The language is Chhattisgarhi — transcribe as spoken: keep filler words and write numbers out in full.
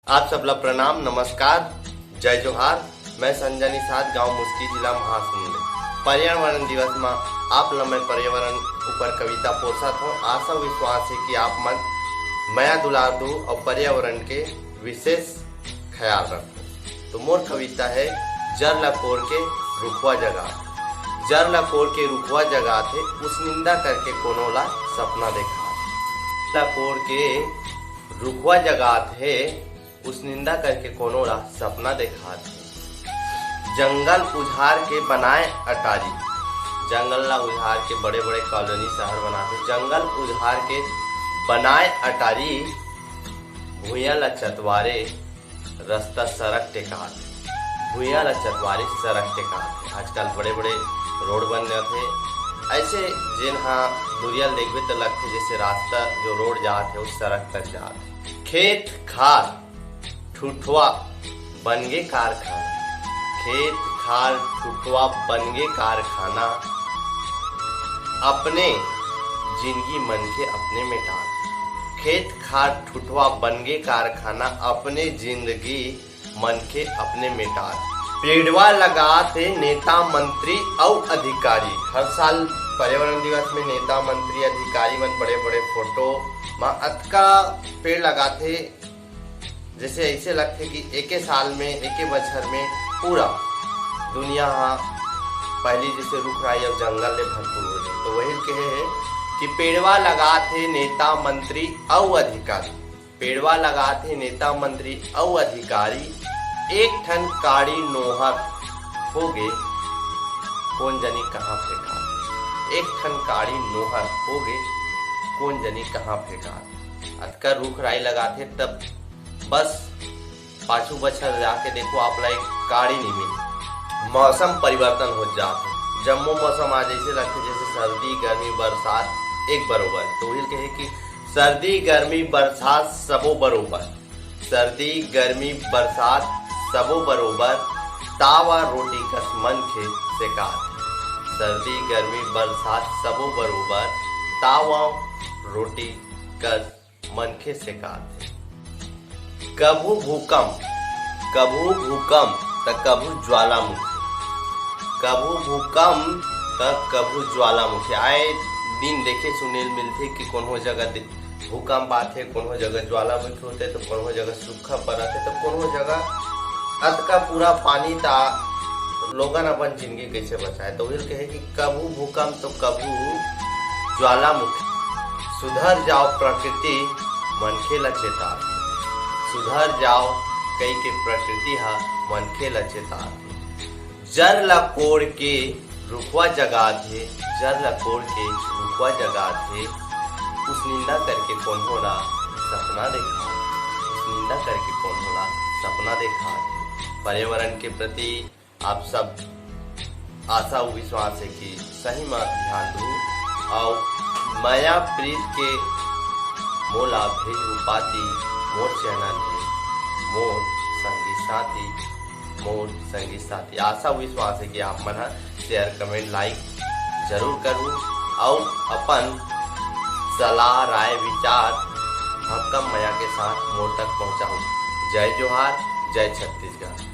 आप सबला प्रणाम, नमस्कार, जय जोहार। मैं संजय निषाद, गांव मुस्की, जिला महासमुंद। पर्यावरण दिवस म आप ल मैं पर्यावरण ऊपर कविता पोरसत हों। आशा विश्वास हे कि आप मन मया दुलार दू अउ पर्यावरण के विशेष ख्याल रखो। तो मोर कविता हे, जर ला कोर के रुखवा जगात। जर ला कोर के रुखवा जगात हे, उस निंदा करके कोनो ला सपना देखात। ला कोर के रुखवा जगात हे, उस निंदा करके कोनो ला सपना देखात हे। जंगल उजाड़ के बनाए अटारी, जंगल ला उजाड़ के बड़े-बड़े कॉलोनी शहर बनाथे। जंगल उजाड़ के बनाए अटारी, भुइयां ला चतवारे रस्ता सड़क टेकात, भुइयां ला चतवारे सड़क टेकात। आजकल बड़े-बड़े रोड बन जाथे, ऐसे जेन हा दुरिया ल देखबे त लगथे जैसे रास्ता जो रोड जात हे, वो सड़क तक जात हे। खेत खार ठुठवा बनगे कारखाना, खेत खार ठुठवा बनगे कारखाना, अपने जिंदगी मनखे अपने मेटात। खेत खार ठुठवा बनगे कारखाना, अपने जिंदगी मनखे अपने मेटात। पेड़वा लगात हे नेता मंत्री अउ अधिकारी। हर साल पर्यावरण दिवस में नेता मंत्री अधिकारी मन बड़े-बड़े फोटो म अतका पेड़ लगाथे, जैसे ऐसे लगथे कि एके साल में, एके बछर में पूरा दुनिया हा पहली जैसे रुख राई अउ जंगल ले भरपूर हो जाए। तो वही कहे हे कि पेड़वा लगात हे नेता मंत्री अउ अधिकारी, पेड़वा लगात हे नेता मंत्री अउ अधिकारी, एक ठन काड़ी नोहर होगे, कोन जनी कहाँ फेंकात। एक ठन काड़ी नोहर होगे, कोन जनी कहाँ फेंकात। अतका रुख राई लगाथे तब बस पाछू बछर जाके देखो, आप ला एक काड़ी नहीं मिले। मौसम परिवर्तन हो जात हे, जम्मो मौसम आज ऐसे लगथे जैसे सर्दी, गर्मी, बरसात एक बरोबर। तो वही कहे कि सर्दी, गर्मी, बरसात सबो बरोबर, सर्दी, गर्मी, बरसात सबो बरोबर, तावा रोटी कस मनखे सेकात। सर्दी, गर्मी, बरसात सबो बरोबर, तावा रोटी कस मनखे सेकात हे। कभू भूकंप, कभू भूकंप त कभू ज्वालामुखी, कभू भूकंप त कभू ज्वालामुखी। आए दिन देखे सुने ल मिलथे कि कोनो जगह दे-, भूकंप आथे, कोनो जगह ज्वालामुखी होथे, तो कोनो जगह सूखा परत हे, तो कोनो जगह अतका पूरा पानी ता लोगन अपन जिंदगी कैसे बचाए। तो वही कहे कि कभू भूकंप तो कभू ज्वालामुखी। सुधर जाओ प्रकृति मनखे ला चेतात, सुधर जाओ कई के प्रकृति हा मनखे ला चेतात। जर ला कोड़ के रुखवा जगात हे, जर ला कोड़ के रुखवा जगात हे, उस निंदा करके कोनो ला सपना देखात, उस निंदा करके कोनो ला सपना देखात। पर्यावरण के प्रति आप सब आशा अउ विश्वास हे कि सही म ध्यान दू अउ मया प्रीत के मोला भेजहू पाती मोर चैनल हे, मोर संगी साथी, मोर संगी साथी। आशा अउ विश्वास हे कि आप मन ह share, comment, like जरूर करू अउ अपन सलाह, राय, विचार भक्कम मया के साथ मोर तक पहुंचाहू। जय जोहार, जय छत्तीसगढ़।